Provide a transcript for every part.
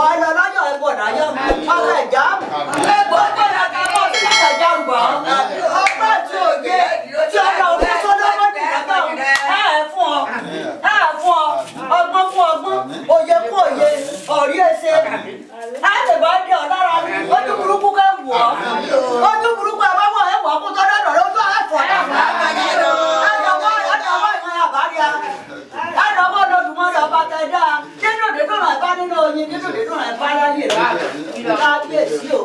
Ọlọ́lọ́yọ̀ ẹ̀ bọ̀ dáyọ̀. Ọkọ̀ ẹ̀já. Ẹ̀gbọ́n tó yà ká bọ̀ sí ẹ̀já rúbọ̀. Ọgbà tí òye tí ọ̀nà òfin Sólómọ́nì lọ́tọ̀. Ẹ̀ fún ọ. Ẹ̀ fún ọ. Ọgbọ́n fún ọgbọ́n. Òye fún òye. Ọ̀rí ẹsẹ̀. Ẹ lè bá dé ọ lára. Ojú burúkú kẹ́ wọ̀ ọ́. Ojú burúkú ẹ bá wọ̀ ẹ wọ̀ kó tọ́ dọ̀dọ̀ lójú ẹ̀fọ́ náà. Ẹ̀dọ̀wọ́ ẹ̀dọ̀wọ́ ìmọ̀ àbáríà. Ẹ̀dọ̀wọ́ Olódùmarè ọba tẹ̀dá. Nínú dídùn rẹ̀ bá nínú oyin, nínú dídùn rẹ̀ bá láyé rẹ̀. Kábíyèsí o.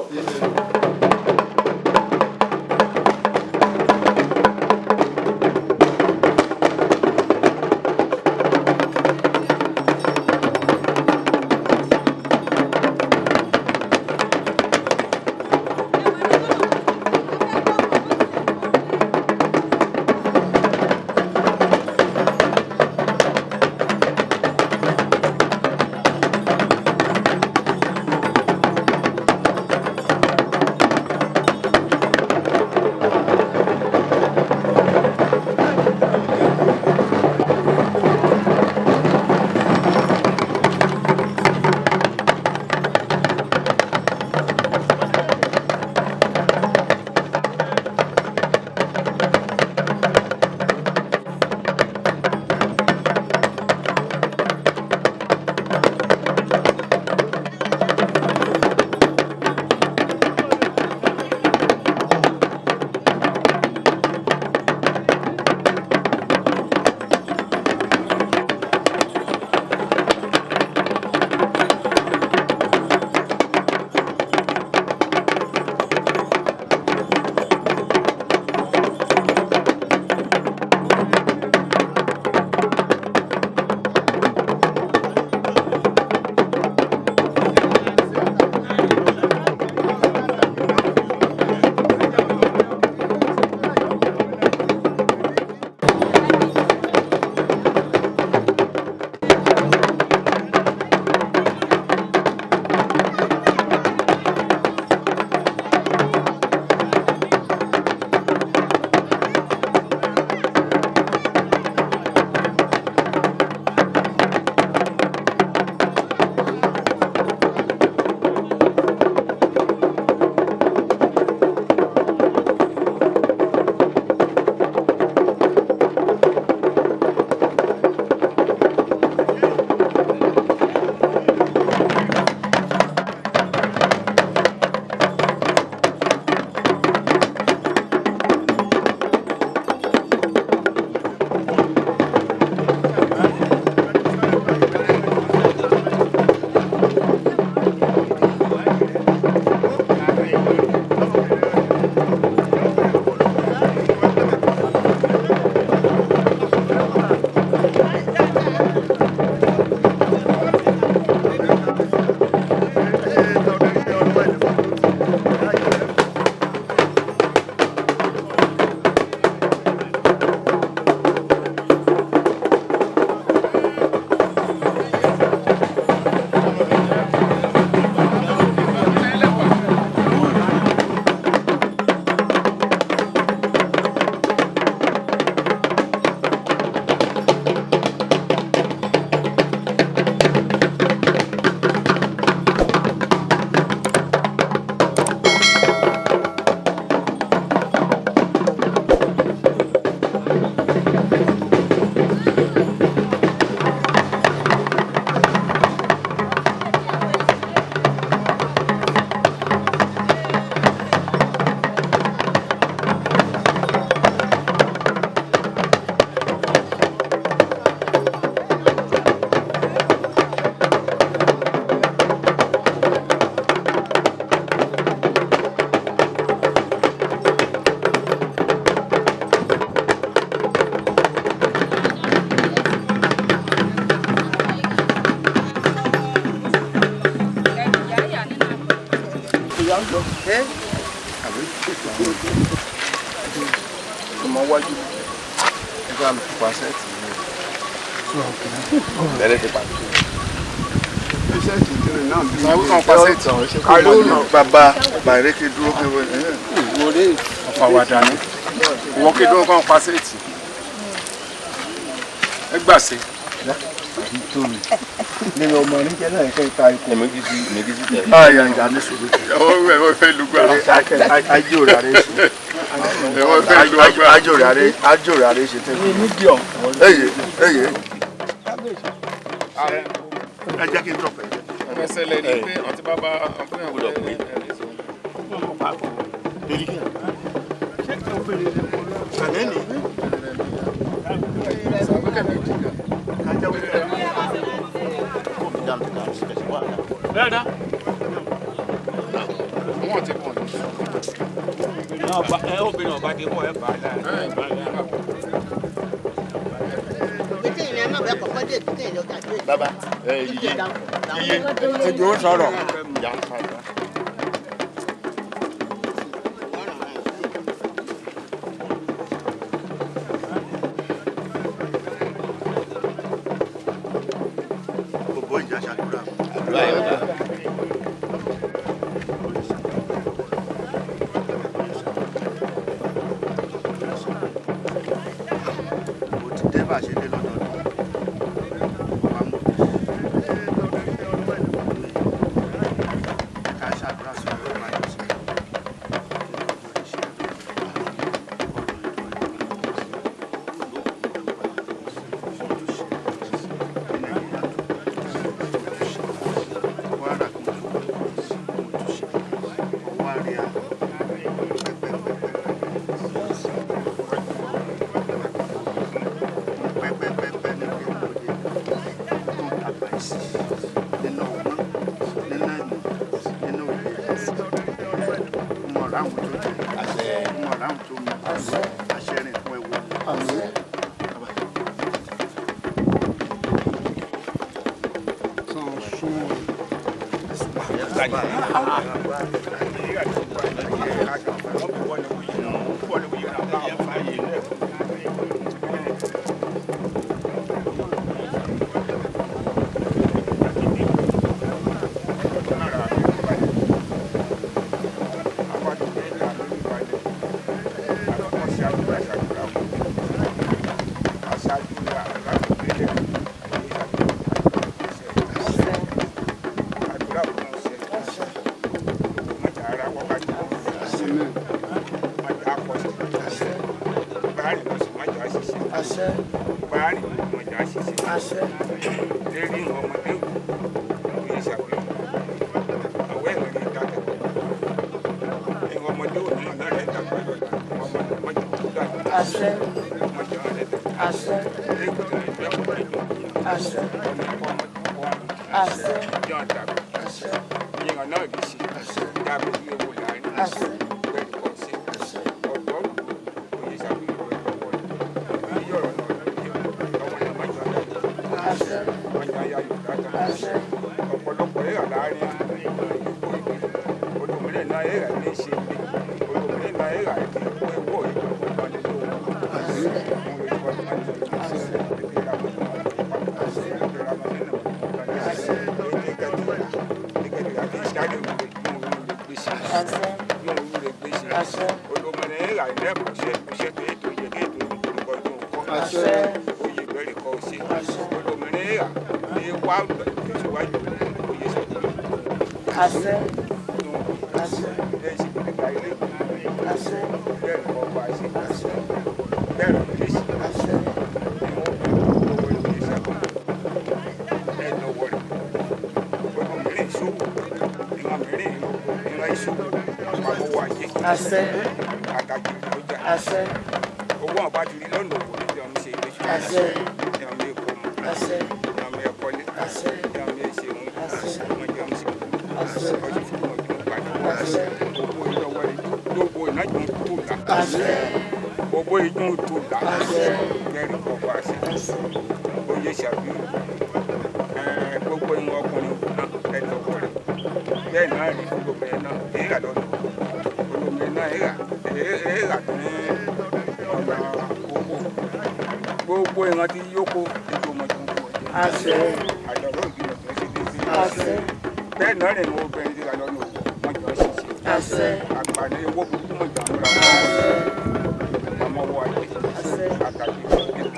Ọmọ wájú ẹgbẹ́ alùpùpù àṣẹ́ẹ̀tì ni lẹ́lẹ́ ti pàdé. Iṣẹ́ ìtìrì náà bí Àwọn kan pàṣẹ́ẹ̀tì bàbá bàrẹ́kì dúró kí wọ́n wọlé ọ̀fàwàdà ni wọ́n kí dúró kan pàṣẹ́ẹ̀tì ẹ gbà sí. Nínú ọmọ oníjẹ náà kẹ́ ta ikú. Àyà ìjà ní sùúrù. Ẹ̀wọ̀n fẹ́ lu gbára. Ajo rẹ̀ àrẹ ṣe. Ẹ̀wọ̀n fẹ́ lu agbára. Ajo rẹ̀ àrẹ ajo rẹ̀ àrẹ ṣe tẹ́lẹ̀. Eye eye. Ẹ jẹ́ kí n tọpẹ́. Ẹsẹ̀lẹ̀ ni pé ọtí bàbá ọkùnrin àgbọ̀dọ̀ pé. Bàbá ẹ iye iye Ejò ń sọ̀rọ̀. Gbogbo ìjà ṣàdúrà. Mo ti dé bá a ṣe dé lọ́dọọdún. Bàbá mo ká ṣàdúrà sí ọlọ́run àjọṣe.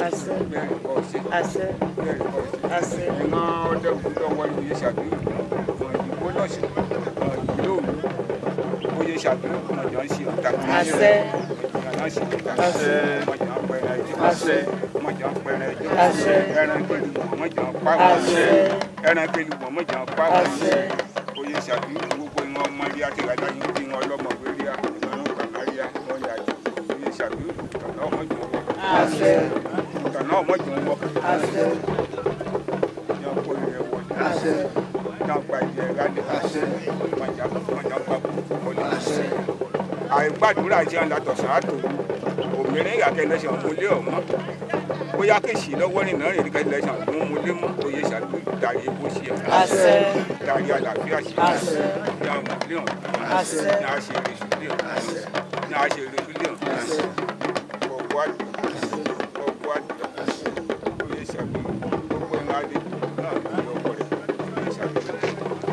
Àṣẹ. Bẹ́ẹ̀ kọ́ ṣe. Àṣẹ. Bẹ́ẹ̀ kọ́ ṣe. Àṣẹ. Ìran ọdẹ òkúta wọlé oyè ṣàbí ìbò lọ́sẹ̀ ìlú òru oyè ṣàbí ọmọdé ń ṣe ọ̀tá. Àṣẹ. Ọmọdé ń ṣe ọ̀tá. Àṣẹ. Ọmọdé ń pẹ̀rẹ̀ ẹjọ́. Àṣẹ. Ọmọdé ń pẹ̀rẹ̀ ẹjọ́. Àṣẹ. Ẹran pẹ̀lú ọmọdé ń pa wọ́n. Àṣẹ. Ẹran pẹ̀lú ọmọdé ń pa wọ́n. Àṣẹ. Oyè ṣàbí gbogbo ìran ọmọ rí àti ìrànlá yìí bí ìran ọlọ́mọ wérí à ìran kàkà rí à wọ́n yà jù. Oyè ṣàbí tọ̀nà ọmọdé ń wọ̀. Àṣẹ. Tọ̀nà ọmọdé ń wọ̀. Àṣẹ. Yàn kó ìrẹ̀ wọlé. Àṣẹ. Yàn pa ìjẹ rálẹ̀. Àṣẹ. Mọ̀jà mọ̀jà pa kúkú wọlé. Àṣẹ. Àìgbàdúrà jẹ́ àlàtọ̀sán àtò òmìnirin ìyàkẹ́lẹ́sàn múlé ọ̀mọ́ bóyá kèsì lọ́wọ́ nínú rìn kẹ́lẹ́sàn mú múlé mọ́ oyè ṣàdúrà dàrí bó ṣe ẹ̀ Àṣẹ. dàrí àlàáfíà ṣe Àṣẹ. ní àwọn múlé ọ̀hún Àṣẹ. ní a ṣe ìrẹsù lé ọ̀hún ní a ṣe ìrẹsù lé ọ̀hún ọ̀pọ̀ àdúrà ọ̀pọ̀ àdúrà oyè ṣàdúrà gbogbo ìrìn àlejò náà ló yọ ọkọ rẹ̀ oyè ṣàdúrà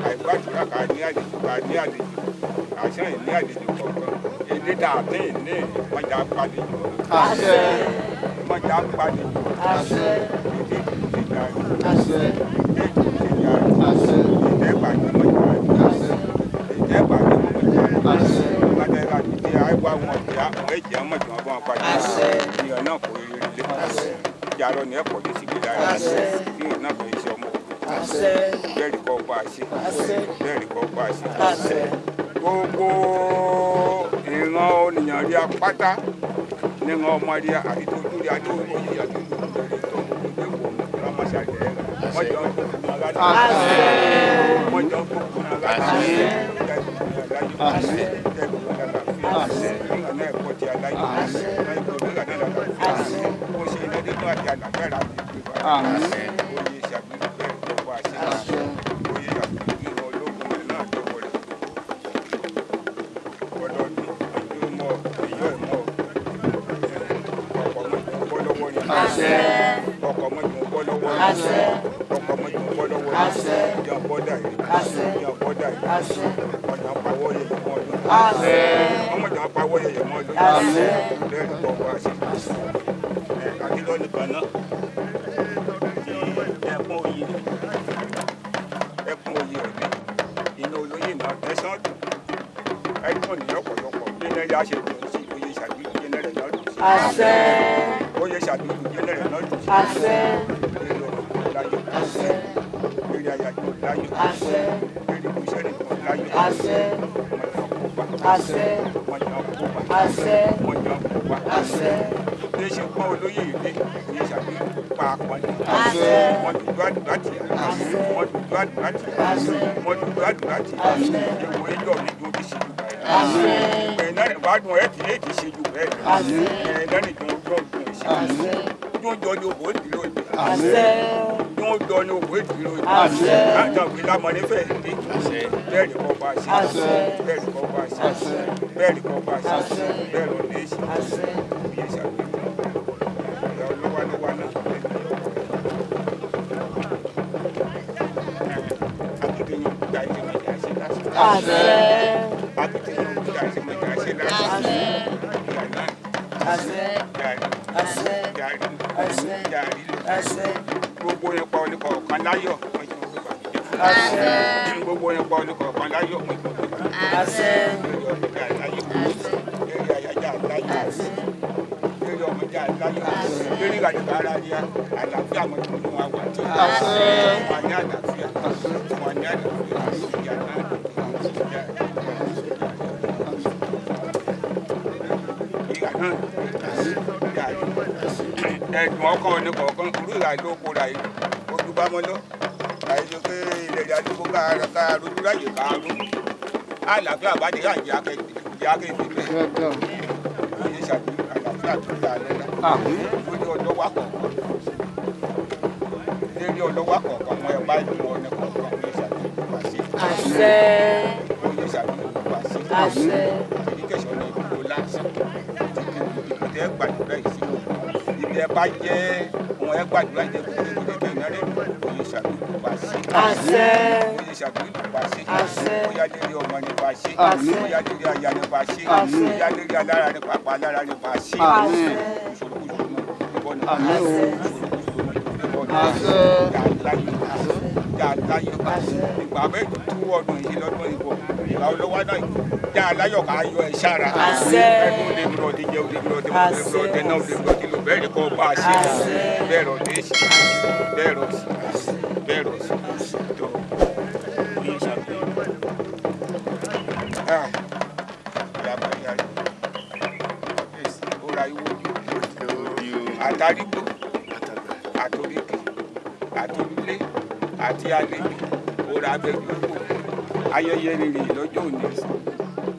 àìgbàdúrà ká ní àlejò ká ní àlejò àṣà ìní àlejò kọ̀ọ̀kan èdè dàtí ìní mọ̀jà pàlejò Àṣẹ. mọ̀jà pàlejò Àṣẹ. èdè ìjà Àṣẹ. èdè ìjà Àṣẹ. èdè ìbàjẹ́ mọ̀jà Àṣẹ. èdè ìbàjẹ́ mọ̀jà Àṣẹ. gbàdẹ́rà dídé àìwá wọn ọ̀dẹ́ àwọn ẹ̀jẹ̀ mọ̀jà wọn bá wọn pàdé Àṣẹ. ìyàn náà kò rí rí lé ìjàrọ̀ ní ẹ̀pọ̀ lé síbi lára Àṣẹ. ìyàn náà kò ṣe ọmọ òkú Àṣẹ. bẹ́ẹ̀ rí kọ́ bá a ṣe Àṣẹ. bẹ́ẹ̀ rí kọ́ bá a ṣe Àṣẹ. Gbogbo ìran ènìyàn rí apáta níran ọmọ rí àti tó dúrí àti oyè àti tó dúrí tó gbogbo ìwọ ọmọṣàlẹ̀ mọ́jọ́ ń gbógun alájọ mọ́jọ́ ń gbógun alájọ Àṣẹ. Àṣẹ. Ìran náà ẹ̀kọ́ ti aláyọ̀ ìran náà lálàáfíà ó ṣe iná dídùn àti àlàáfíà àti ìgbà Àmín. Oyè ṣàgbéjì bẹ́ẹ̀ lọ́wọ́ àṣẹ oyè ṣàgbéjì ìran ológun rẹ̀ náà lọ́wọ́ rẹ̀ ọdọọdún ọdún mọ ìyọ ìmọ ọkọ mọjọ ń bọ́ lọ́wọ́ ni Àṣẹ. Ọkọ mọjọ ń bọ́ lọ́wọ́ ni Àṣẹ. Ọkọ mọjọ ń bọ́ lọ́wọ́ ni Àṣẹ. Ìjà bọ́dà yìí Àṣẹ. Ìjà bọ́dà yìí Àṣẹ. Ọjà pawọ́ yẹyẹ mọ́ ọdún Àṣẹ. Ọmọjà pawọ́ yẹyẹ mọ́ ọdún Àṣẹ. Bẹ́ẹ̀ ni kò wá sí àti lọ́nìí kan náà ti ẹkún oyè ẹkún oyè ọ̀dẹ́ iná olóyè náà tẹ̀sán dùn ẹdùn ní ọ̀pọ̀lọpọ̀ bí iná yá ṣe dùn sí oyè ṣàdúró jẹ́nẹ́rẹ̀ náà dùn sí Àṣẹ. Oyè ṣàdúró jẹ́nẹ́rẹ̀ náà dùn sí Àṣẹ. Lórí ọ̀rọ̀ láyọ̀ Àṣẹ. Lórí ayájọ́ láyọ̀ Àṣẹ. Lórí ibùsẹ̀ nìkan láyọ̀ Àṣẹ. Mọ̀jọ́ kópa Àṣẹ. Mọ̀jọ́ kópa Àṣẹ. Mọ̀jọ́ kópa Àṣẹ. Bí ṣe pọ́n olóyè ilé oyè ṣàdúró pa àpọ́nlé Àṣẹ. Wọ́n dùdú àdúrà tì á wọ́n dùdú àdúrà tì á wọ́n dùdú àdúrà tì á ewu ẹjọ́ mi dùn ti ṣe jù báyìí Àṣẹ. Ìgbẹ̀yìn náà bá dùn ẹ̀ tí èyí ti ṣe jù bẹ́ẹ̀ lọ Àṣẹ. Ìgbẹ̀yìn náà nìkan dùn dùn ṣe Àṣẹ. Dùn jọ ní òbò ìdúró ìdí Àṣẹ. Dùn jọ ní òbò ìdúró ìdí Àṣẹ. Láti àwọn ìlànà nífẹ̀ẹ́ ìdí bẹ́ẹ̀ ni kò bá ṣe Àṣẹ. Bẹ́ẹ̀ ni kò bá ṣe bẹ́ẹ̀ ni kò bá ṣe Àṣẹ. Bẹ́ẹ̀ lọ ní èsì Àṣẹ. bí èsì àgbẹ̀ ìyá olówó lówó náà akitiyan gba ìṣe mọ̀jà ṣe lásán Àṣẹ. Akitiyan gba ìṣe mọ̀jà ṣe lásán ìyá náà Àṣẹ. gàrí Àṣẹ. Gàrí Àṣẹ. Gàrí Àṣẹ. Gbogbo yẹn pa oníkọ̀ọ̀kan láyọ̀ mọ̀jọ̀ gbé bàjẹ́ Àṣẹ. Gbogbo yẹn pa oníkọ̀ọ̀kan láyọ̀ mọ̀jọ̀ gbé bàjẹ́ Àṣẹ. Lórí ọmọdé àláyọ̀ lórí àyájá àláyọ̀ lórí ọmọdé àláyọ̀ lórí ìrìnàjò ara rí àlàáfíà mọ̀jọ̀ ní wọn wà tí wọn ní àlàáfíà wọn ní àlàáfíà ìyá náà ìyá náà ìyá ẹ̀dùn ọkàn oníkọ̀ọ̀kan irú ìlà ló kóra yìí ojú bá mọ́ lọ àìsàn pé ilẹ̀ ìdádúgbò ká rojú ráyè ká rún àlàáfíà bá dé àjẹ́ akéde bẹ́ẹ̀ oyè ṣàbí àlàáfíà tó dáa lọ́la lórí ọlọ́wà kọ̀ọ̀kan lórí ọlọ́wà kọ̀ọ̀kan wọn ẹ̀ bá ìlú ọ̀nà kọ̀ọ̀kan oyè ṣàbí wá sí Àṣẹ. Oyè ṣàbí wá sí Àṣẹ. ìdíkẹ̀sọ̀ ní ìdúró lásán ibi tẹ́ gbàdúrà yìí sí ibi ẹ bá jẹ́ wọn ẹ gbàdúrà yìí kó tẹ́ rẹ̀ oyè ṣàbí wá sí Àṣẹ. Oyè ṣàbí wá sí Àṣẹ. Bóyá lórí ọmọ ní bá ṣe Àṣẹ. bóyá lórí aya ní bá ṣe Àṣẹ. bóyá lórí alára ní pàpà alára ní bá ṣe Àṣẹ. ìṣòro ìṣòro ìbọn ọ̀nà. Ìgbà bẹ́ẹ̀ tú ọdún yìí lọ́dún ìbò ìgbà olówó náà já aláyọ̀ ká yọ ẹ̀ sára. Ẹnu lè rọ̀ ti jẹ́ olè rọ̀ ti mọ̀ lè rọ̀ tẹ̀ náà lè rọ̀ ti lò bẹ́ẹ̀ ni kò bá a ṣe bẹ́ẹ̀ rọ̀ dé sí bẹ́ẹ̀ rọ̀ sí bẹ́ẹ̀ rọ̀ sí tó oyin ṣàbẹ̀. Ó ra iwójú àtàrígbó àtòríkì àtòrílé àti àlejò ó ra abẹ́jú ayẹyẹ rere lọ́jọ́ òní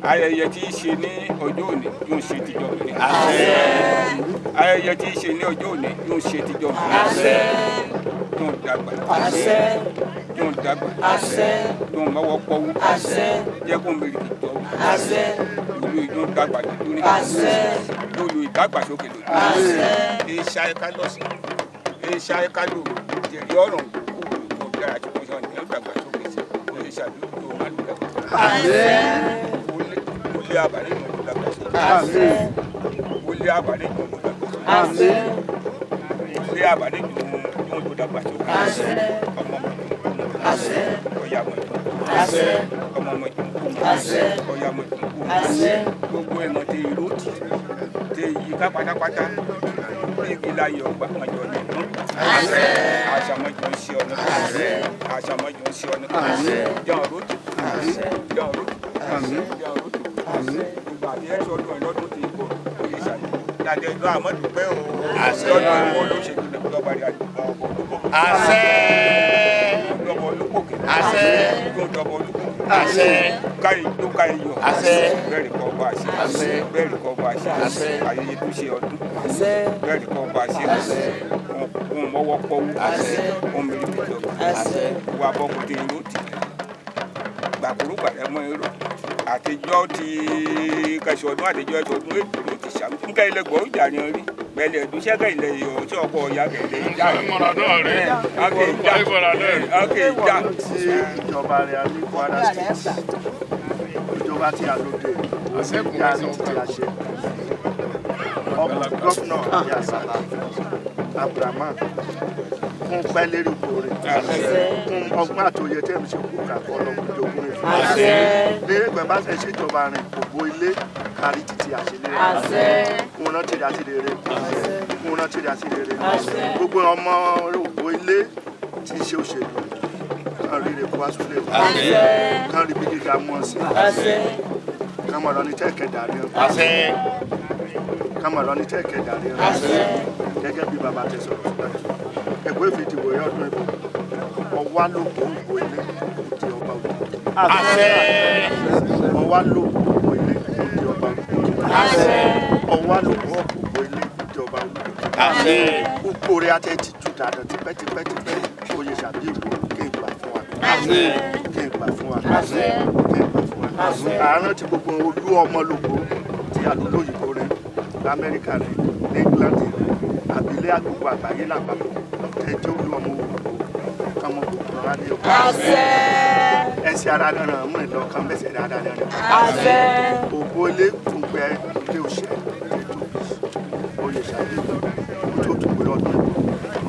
ayẹyẹ tí í ṣe ní ọjọ́ òní yóò ṣe tìjọ mi ayẹyẹ tí í ṣe ní ọjọ́ òní yóò ṣe tìjọ mi yóò dàgbà yóò dàgbà yóò mọ́wọ́ pọ́wọ́ jẹ́ kó mèrè tọ́ ìlú ìlú dàgbà lójú ní ìlú ìdàgbàsókè lójú ìṣe ayẹká lọ́sàn ìṣe ayẹká lóru jèrè ọ̀rùn kúrò tó dára tí kò sọ ní ìdàgbàsókè sí ìṣe àdúgbò má lù dàgbà. Wọlé abalẹ̀ ìmọ̀ tó dàgbàsókè. Wọlé abalẹ̀ ìmọ̀ tó dàgbàsókè. Wọlé abalẹ̀ ìmọ̀ tó dàgbàsókè. Ọmọ mọ̀ tó kú. Ọ̀yà mọ̀ tó kú. Ọmọ mọ̀ tó kú. Ọ̀yà mọ̀ tó kú. Gbogbo ẹ̀mọ̀ tẹ ìró tì tẹ yí ká pátápátá. Igi láyọ̀ ọgbà mọ̀jọ ní ìlú. Àṣàmọ̀jọ ń ṣe ọ̀nà. Àṣàmọ̀jọ ń ṣe ọ̀nà. Jẹun rótù. Jẹun rótù. Jẹun rótù. Ìgbà tí ẹ sọdún ẹ lọ́dún tí ìbò oyè ṣàlẹ̀. Dàdé ìlú àmọ́dúpẹ́ o. Lọ́dún ìwọ ló ṣe dùn lọ́ba rẹ̀ àdúgbò ọkọ̀ olúkò. Lọ́bọ̀ olúkòkè. Lọ́bọ̀ olúkòkè. Káyì ló káyì yọ. Bẹ́ẹ̀ni kọ́ bá a ṣe. Bẹ́ẹ̀ni kọ́ bá a ṣe. Ayẹyẹ tó ṣe ọdún. Bẹ́ẹ̀ni kọ́ bá a ṣe. Òun mọ́wọ́ pọ́wọ́. Òun mèrè bìtọ̀. Wà bọ́ kò tẹ irú tì. Gbàkúrú gbàrẹ́ mọ́ irú. Àtijọ́ ti kẹsàn ọdún àtijọ́ ẹ̀sọ́ ọdún ètò ti sàmú. Nkẹ́ ilẹ̀ gbọ́ ìjà ni rí. Bẹ́ẹ̀ni ẹ̀dùn sẹ́kẹ̀ ilẹ̀ yọ̀ tí ọkọ̀ ọ̀yà kẹ̀lẹ́ ìjà. Ọkẹ̀ ìjà. Tí ìjọba rẹ̀ ní Kwara State, ìjọba tí a lóde, ìjà tí a ṣe. Ọmọ gómìnà Yasala Abdulrahman kún pẹ́ lérí ipò rẹ̀ kún ọgbọ́n àtòyẹ tẹ́ mi ṣe kú kàkọ́ ọlọ́kùnrin jogún rẹ̀ fún mi. Ní ẹgbẹ́ bá ṣe ṣèjọba rẹ̀ ògbó ilé kárí títí àṣelé rẹ̀ kún rántí rẹ̀ àti rere kún rántí rẹ̀ àti rere gbogbo ọmọ ògbó ilé tí í ṣe òṣèlú kan rí rẹ̀ kó wá sílé o kan rí bí gíga mú ọ sí kan mọ̀ lọ́ní tẹ́ẹ̀kẹ́ dàrí ọ kan mọ̀ lọ́ní tẹ́ẹ̀kẹ́ dàrí ọ gẹ́gẹ́ bí bàbá tẹ sọ̀rọ̀ fún wa ẹ̀kọ́ ìfìdíwò yọ ọdún ìbò ọwá ló kó ògbó ilé òdi ọba ògbó ọwá ló kó ògbó ilé òdi ọba ògbó ọwá ló kó ògbó ilé òdi ọba ògbó gbogbo rẹ àti ẹtì ju dàdàn tipẹ́tipẹ́tipẹ́ oyè sàbí ìlú kéègbà fún wa kéègbà fún wa kéègbà fún wa àárọ̀ tí gbogbo olú ọmọ lògbó tí àlùlọ òyìnbó rẹ lamẹ́ríkà rẹ ní England rẹ àbílẹ̀ àgbègbè àgbáyé lápapọ̀ ẹjọ́ olú ọmọ ògbó kọmọ gbogbo wa ní ọkọ ẹsẹ̀ ara náà mú ìlọ kan mẹsẹ̀ dáadáa náà ògbó ilé kùnpẹ́ ilé òṣè ètò oyè sàbí tó tó gbé ọdún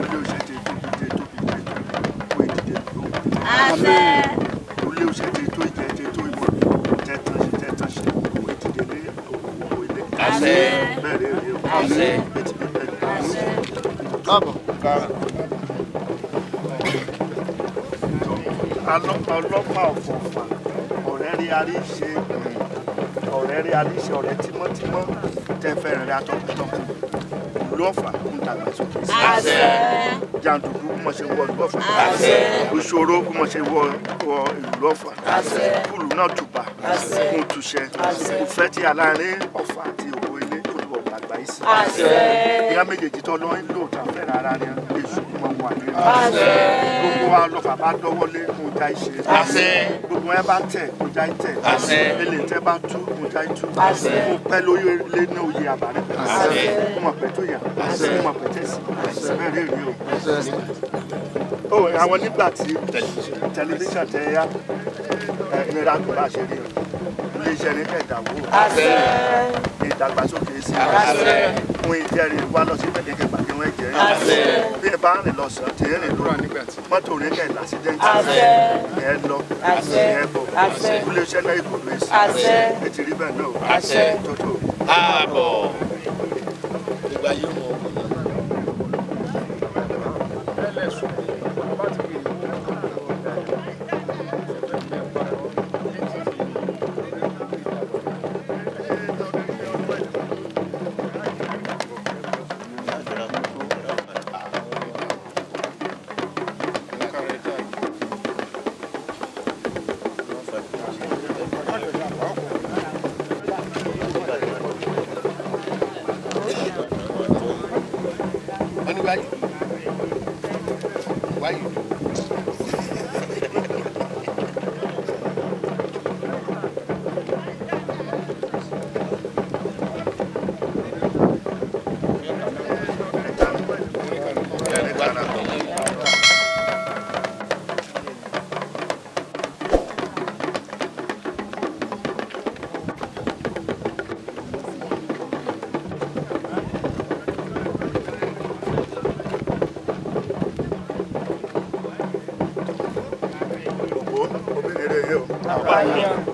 ilé òṣè ti tóbi ti tóbi ti tóbi kó ìdíje tó ilé òṣè ti tó ìjẹ ti tó ìwọ tẹtàn sí tẹtàn sí kó ìdíje lé òwò ilé bẹ́ẹ̀ rèé rèé o etí mi bẹ́ẹ̀ Káàbọ̀. Ọlọ́pàá ọ̀fọ̀ọ̀fà ọ̀rẹ́ rí aríṣe ọ̀rẹ́ rí aríṣe ọ̀rẹ́ tímọ́tímọ́ tẹ́ fẹ́ràn rẹ̀ atọ́kùtọ́kù ìlú Ọ̀fà ń dàgbàsókè sí jàǹdùkú kó mọ̀ ṣe wọ ìlú Ọ̀fà ìṣòro kó mọ̀ ṣe wọ ìlú Ọ̀fà kúlù náà tùbà kún túṣẹ kò fẹ́ tí aláàárín Ọ̀fà àti òwò ilé tó lù ọ̀gbà àgbáyé sí ìyá méjèèjì tó lọ́ ń lò tà fẹ́ràn ara rẹ̀ èṣù kó mọ̀ wà nínú gbogbo wa lọ́fà bá dọ́wọ́lé kó já ìṣe gbogbo ẹ bá tẹ̀ kó já ìtẹ̀ ilé tẹ́ bá tú kó já ìtú kó pẹ́ lórí ilé ní oyè àbárẹ́ kó mọ̀ pẹ́ tó yà kó mọ̀ pẹ́ tẹ̀sí bẹ́ẹ̀ rí rí o. Ó àwọn nígbà tí tẹlifíṣàn tẹ yá nira kò bá ṣe rí o iléeṣẹ́ ní kẹ̀dàwó ìdàgbàsókè sí fún ìjẹ́rìí wá lọ sí gbẹ̀dẹ̀kẹ̀ gbàgbé rún ẹ̀jẹ̀ rìn bí ẹ bá rìn lọ́sàn-án tí ẹ rìn lóru mọ́tò rẹ̀ kẹ́ lásìdẹ́ǹtì ẹ lọ ẹ bọ̀ iléeṣẹ́ náà èkó ló èsì ẹ ti rí bẹ́ẹ̀ náà tó tó. Ààbọ̀. Ìgbà yóò mọ̀ ọ́. Why you do? Ògbó obìnrin rẹ̀ yìí o.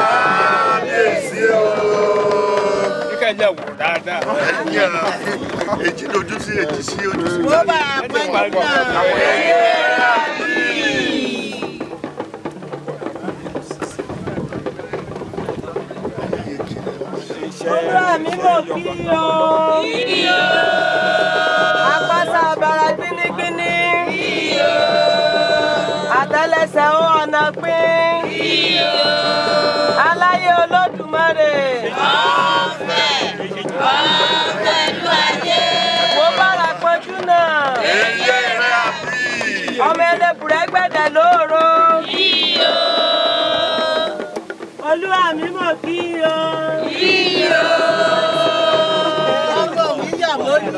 Kábíyèsí o. Kíkẹ́ jẹ́ wò dáadáa. Èjì lójú sí èjì sí ojú sí. Ó bá a pẹ́ náà. Olúwa mi mọ̀ kí o. Apáṣá abara gbínígbíní. Àtẹ́lẹsẹ̀ ó ọ̀nà pín. Aláyé Olódùmarè. Mo bára pọ́njú náà. Ọmọ ẹlẹ́bùrẹ́ gbẹ̀dẹ̀ lóòrò. Olúwa mi mọ̀ kí o. Ọkọ mi yà mọ́lú.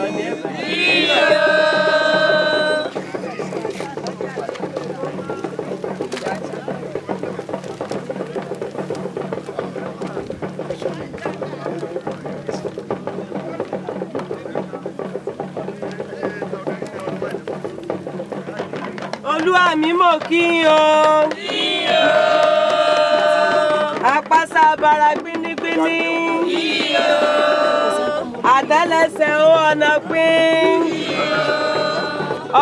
Olúwa mi mọ̀ kí o. Apáṣá abara gbínígbíní. Àtẹ́lẹsẹ̀ ó ọ̀nà pín.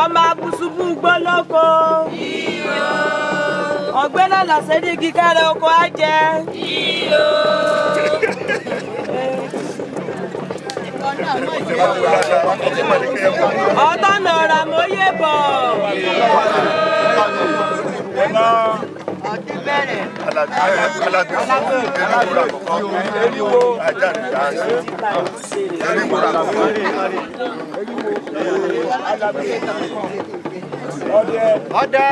Ọmọ abùsùbù gbólóko. Ọ̀gbẹ́lẹ̀ làṣẹ́dígi kárẹ̀ oko á jẹ. Ọ̀tọ̀nà ọ̀rà mọ́yé bọ̀. Ọdẹ.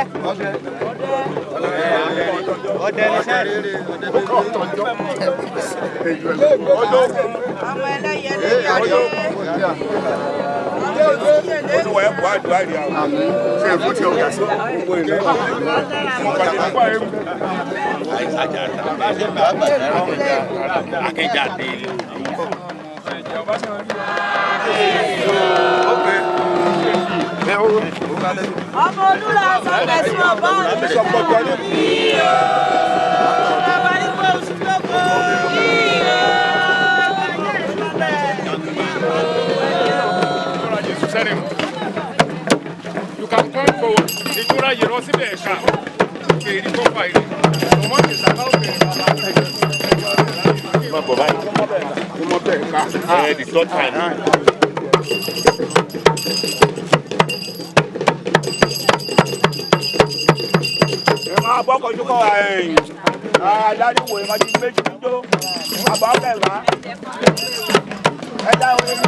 Ọdẹ ní sẹ́ẹ̀. Ọmọ ẹlẹ́yẹ lè yára. Olúwa ẹ kó àdúrà rí àwọn. Ṣé èkó tí o yà sí? Akẹ́jáde. Ọmọ olúra sọ̀kẹ̀ sí ọ̀bá mi. Àbáríkọ oṣù lóko. You can come forward. Ìtura yìí rọ síbẹ̀ ẹ̀ka. Kèrè kó fa ìrè. Ọmọ ti sàbá òkèèrè bàbá. Má bọ̀ báyìí. Ẹ the third time. Ẹ máa bọ́kọ̀jú kọ́ ẹ̀yìn. Aláriwo ìmọ̀ ti méjì tó. Àbọ̀ kẹwàá. Ẹ dá orin.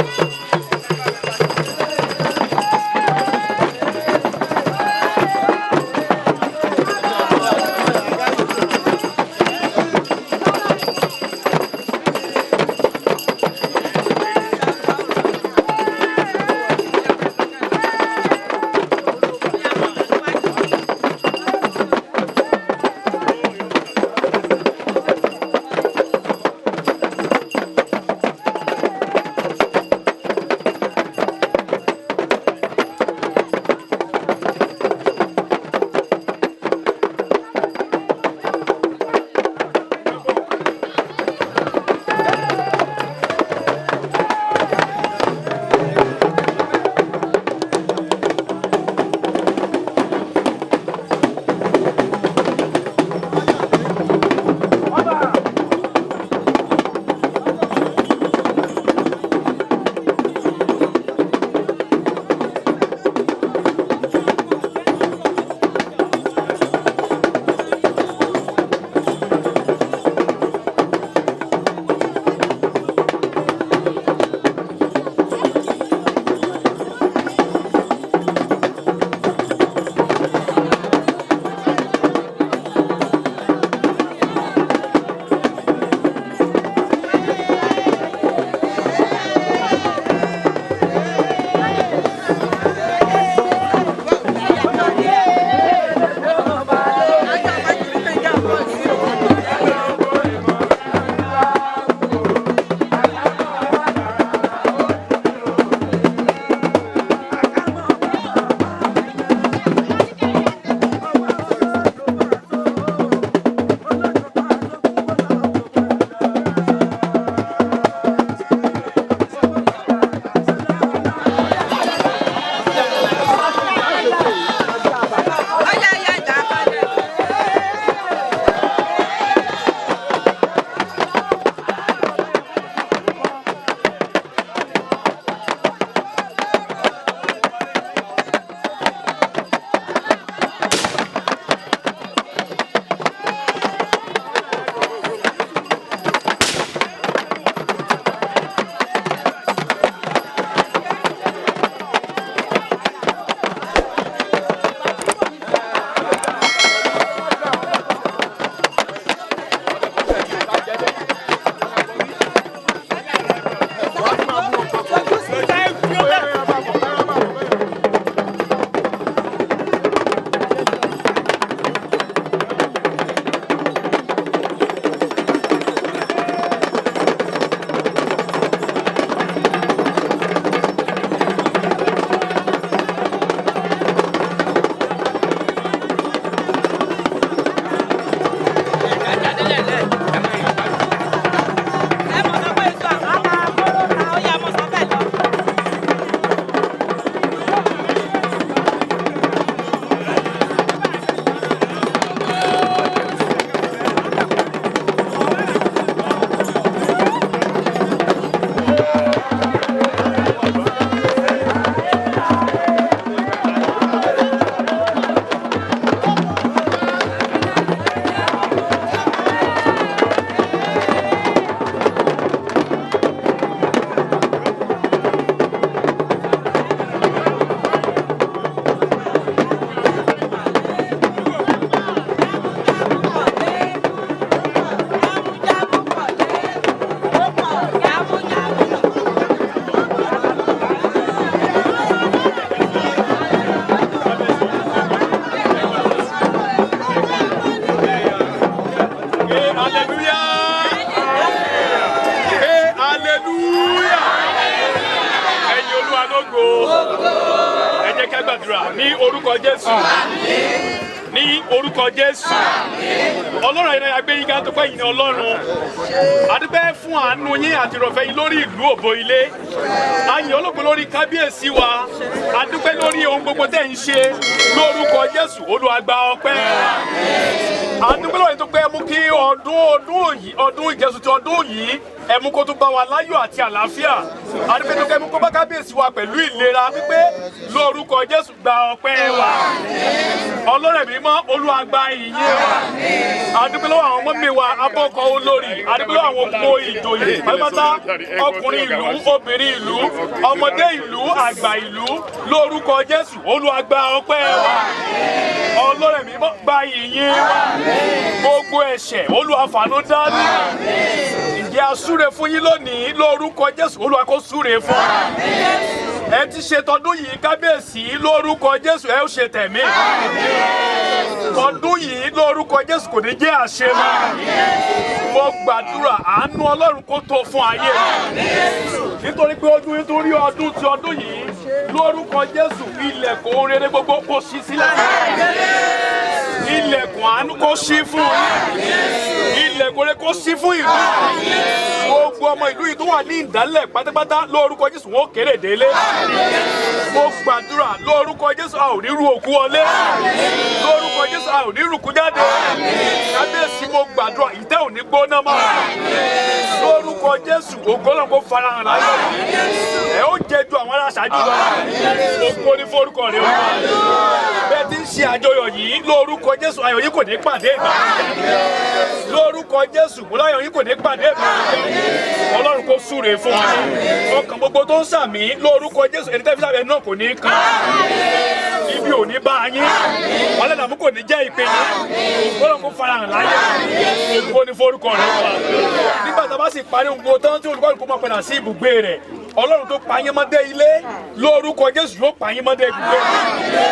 Thank Ẹ jẹ́ ká gbàdúrà ní orúkọ Jésù. Ní orúkọ Jésù. Ọlọ́run ayé náà gbé yín ga tó pẹ́ yìí ní Ọlọ́run. A dúpẹ́ fún àánú yín àti ìrọ̀fẹ́ yín lórí ìlú Òbò Ilé. A yìn Ológo lórí kábíyèsí wa. A dúpẹ́ lórí ohun gbogbo tẹ́ ń ṣe lórúkọ Jésù. Olúwa gba ọpẹ́. A dúpẹ́ lórí tó pé ẹ mú kí ọdún ọdún yìí ọdún Ìjẹsùn ti ọdún yìí ẹ mú kó tún bá wa láyọ̀ àti àlàáfíà. A dúpẹ́ tó pé ẹ mú kó bá kábíyèsí wa pẹ̀lú ìlera pípé lórúkọ Jésù gba ọpẹ́ wa. Ọlọ́run ẹ̀mí mímọ́ Olúwa gba ìyìn wa. A dúpẹ́ lọ́wọ́ àwọn mọ́mí wa abọ́kọ̀ olórí. A dúpẹ́ lọ́wọ́ àwọn òpó ìjòyè pátápátá ọkùnrin ìlú obìnrin ìlú ọmọdé ìlú àgbà ìlú lórúkọ Jésù Olúwa gba ọpẹ́ wa. Ọlọ́run ẹ̀mí mímọ́ gba ìyìn wa. Gbogbo ẹ̀ṣẹ̀ Olúwa fàánú dání. Ǹjẹ́ a súre fún yín lónìí lórúkọ Jésù Olúwa kó súre fún ẹ ti ṣe tọdún yìí kábíyèsí lórúkọ Jésù ẹ ó ṣe tẹ̀mí. Tọdún yìí lórúkọ Jésù kò ní jẹ́ àṣemọ́. Mo gbàdúrà àánú Ọlọ́run kó tó fún ayé nítorí pé ojú nítorí ọdún ti ọdún yìí lórúkọ Jésù ilẹ̀kùn rere gbogbo kó ṣí sílẹ̀ ilẹ̀kùn àánú kó ṣí fún yín ilẹ̀kùn rere kó ṣí fún ìlú gbogbo ọmọ ìlú yìí tó wà ní ìdálẹ̀ pátápátá lórúkọ Jésù wọn ó kéré délé. Mo gbàdúrà lórúkọ Jésù a ò ní ru òkú wọlé lórúkọ Jésù a ò ní rùkú jáde. Kábíyèsí mo gbàdúrà ìtẹ́ ò ní gbóná mọ́ lórúkọ Jésù ògo Ọlọ́run kó farahàn láyé ẹ ó jẹ ju àwọn ará ṣáájú lọ. Ògo ní forúkọ rẹ o. Bẹ́ẹ̀ ti ń ṣe àjọyọ̀ yìí lórúkọ Jésù ayọ̀ yìí kò ní pàdé ìbànújẹ́ lórúkọ Jésù láyọ̀ yìí kò ní pàdé ìbànújẹ́. Ọlọ́run kó súre fún wa. Ọkàn gbogbo tó ń sàmí lórúkọ Jésù ẹni tẹ́ fi sábẹ́ náà kò ní kan ibi ò ní bá yín wàhálà ìdààmú kò ní jẹ́ ìpè yín. Ọlọ́run kó farahàn láyé ògo ní forúkọ rẹ wà. Nígbà tá a bá sì parí ohun gbogbo tán tí olùkọ́ kó máa padà sí ibùgbé rẹ̀ Ọlọ́run tó pa yín mọ́ dé ilé lórúkọ Jésù yóò pa yín mọ́ dé ibùgbé rẹ̀.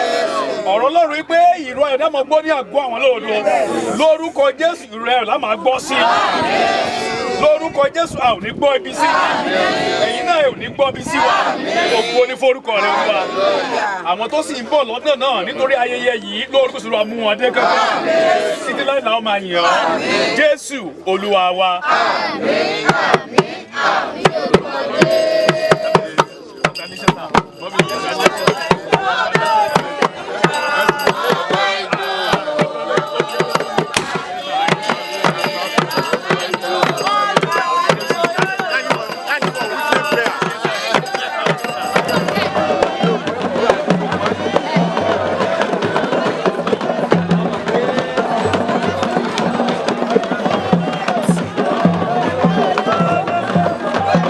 Ọ̀rọ̀ Ọlọ́run wípé ìró ayọ̀ máa gbọ́ ní àgọ́ àwọn lóòdò lórúkọ Jésù ìró ayọ̀ lá máa gbọ́ sí lórúkọ Jésù a ò ní gbọ́ ibi sí ẹ̀yin náà ò ní gbọ́ ibi sí wa. Ògo ní forúkọ rẹ wá. Àwọn tó sì ń bọ̀ lọ́dọ̀ náà nítorí ayẹyẹ yìí lórúkọ Jésù Olúwa mú wọn dé kankan títí láì làwọn máa yàn ọ́ Jésù Olúwa wa. Àmín àmín àmín orúkọ Jésù. Thank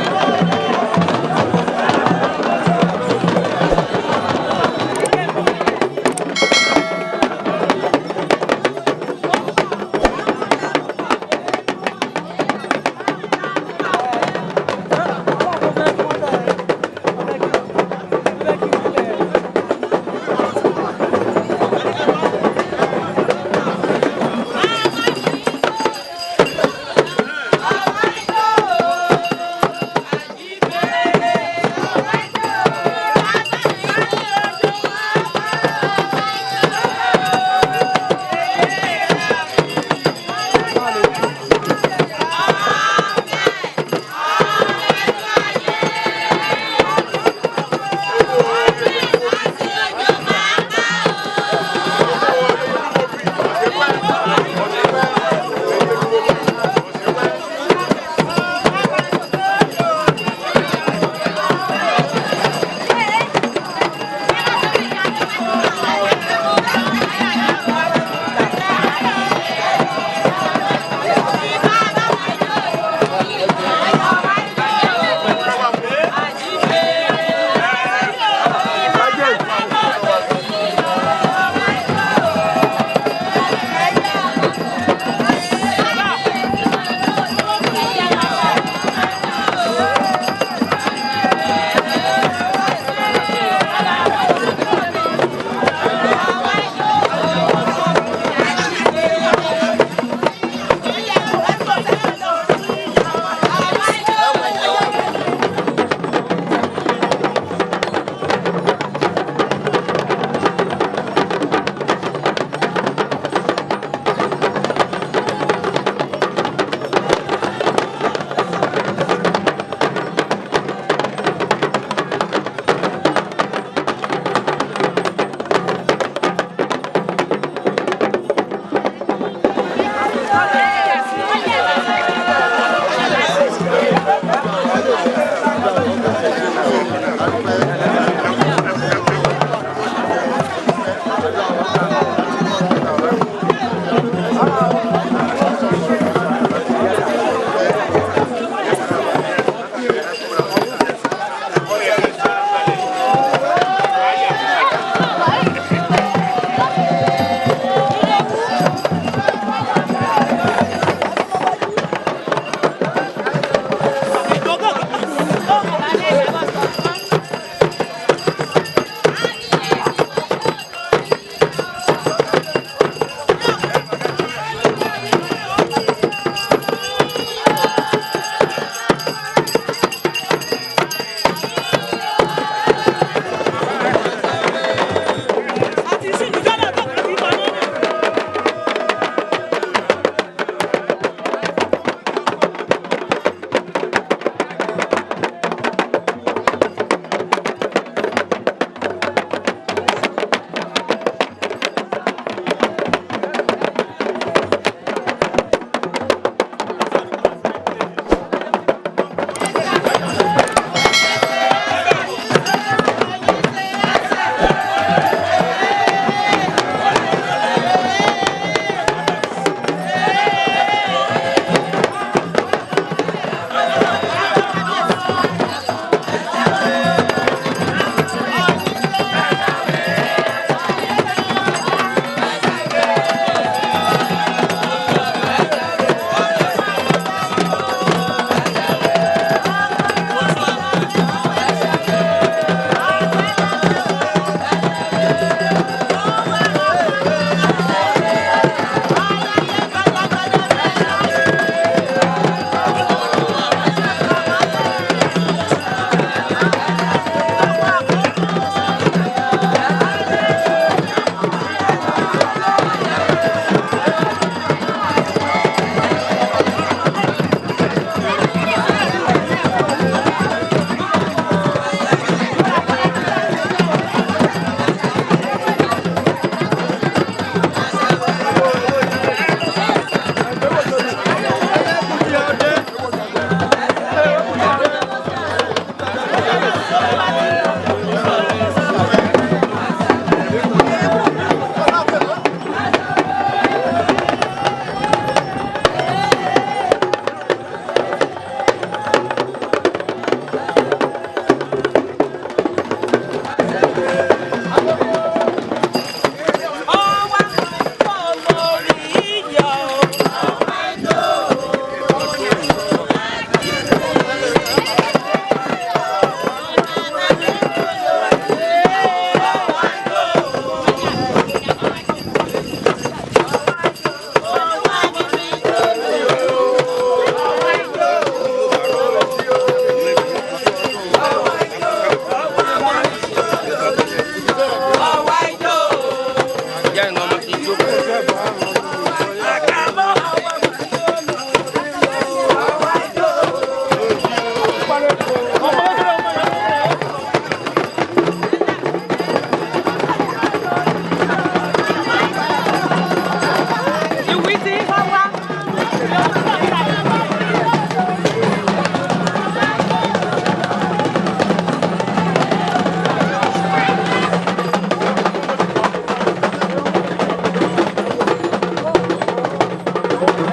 Thank you.